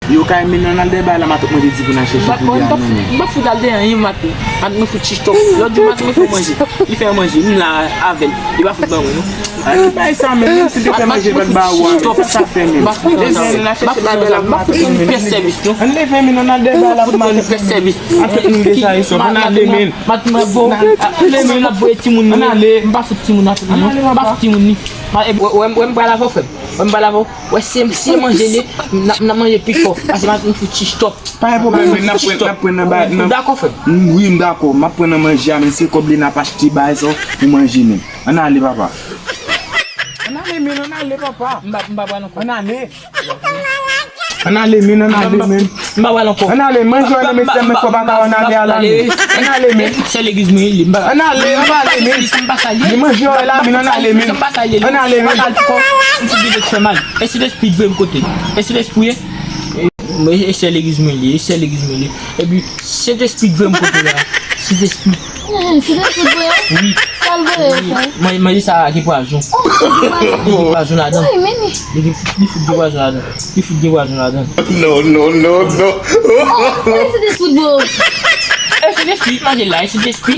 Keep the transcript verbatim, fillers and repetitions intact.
Yo kay mennen n al dèyè bay la, matant mwen te di pou n al chèche pou li a mennen. M pa fout al dèyè anyen maten. Matant mwen fout chistòp. Lòt jou matant mwen fè manje. Li fè manje. M la avè l. Li pa fout ban mwen non. A ki bay sa menm, menm si te fè manje l pa t ba ou a, sa sa fè menm? Leve, ann al chèche bay la pou matant mwen mennen. Ann leve, men ann al dèyè bay la pou matant mwen mennen. An fèt moun deja e sòf. Ann ale, men. Matant mwen ap voye timoun li. Ann ale. M pa fout timoun nan tèt mwen non. M pa fout timoun li. Wè m pral avè w, frè m. Wè m pral avè w. Wè si si manje li, n ap n ap manje pi fò. Paske matant mwen fout chistòp. Pa gen pwoblèm, men n ap pran, n ap pran nan ba, nan. Ou dakò, frè m? M, wi, m dakò. M ap pran nan manje a, men se kòb li n ap achte bagay sa pou manje menm. Ann ale, papa. Ann ale, men, ann ale, papa. M pa, m pa pral ankò. Ann ale. Ann ale, men, ann ale, men. M pa pral ankò. Ann ale, manje w nan mesye, men fò pa ka ann ale a la, men. Ann ale, men. Sèl legliz mwen ye li. Ann ale, ann ale, men. Li manje w la, men, ann ale, men. Ann ale, men. M fout gen tèt fè mal. E si lespri vre m kote? E si lespri ye? E, e sèl legliz mwen li, e sèl legliz mwen li. Epi, Sentespri vre m kote la. Sentespri. Hmm, Sentespri vre? Wi. Sa l voye fè? Manje, manje sa a gen pwazon. Oh, li gen pwazon. Li gen pwazon ladan. Ay, men li. Li gen, li fout gen pwazon ladan. Li fout gen pwazon ladan. No, no, no, no. Oh, men Sentespri vre. E Sentespri manje la, e Sentespri.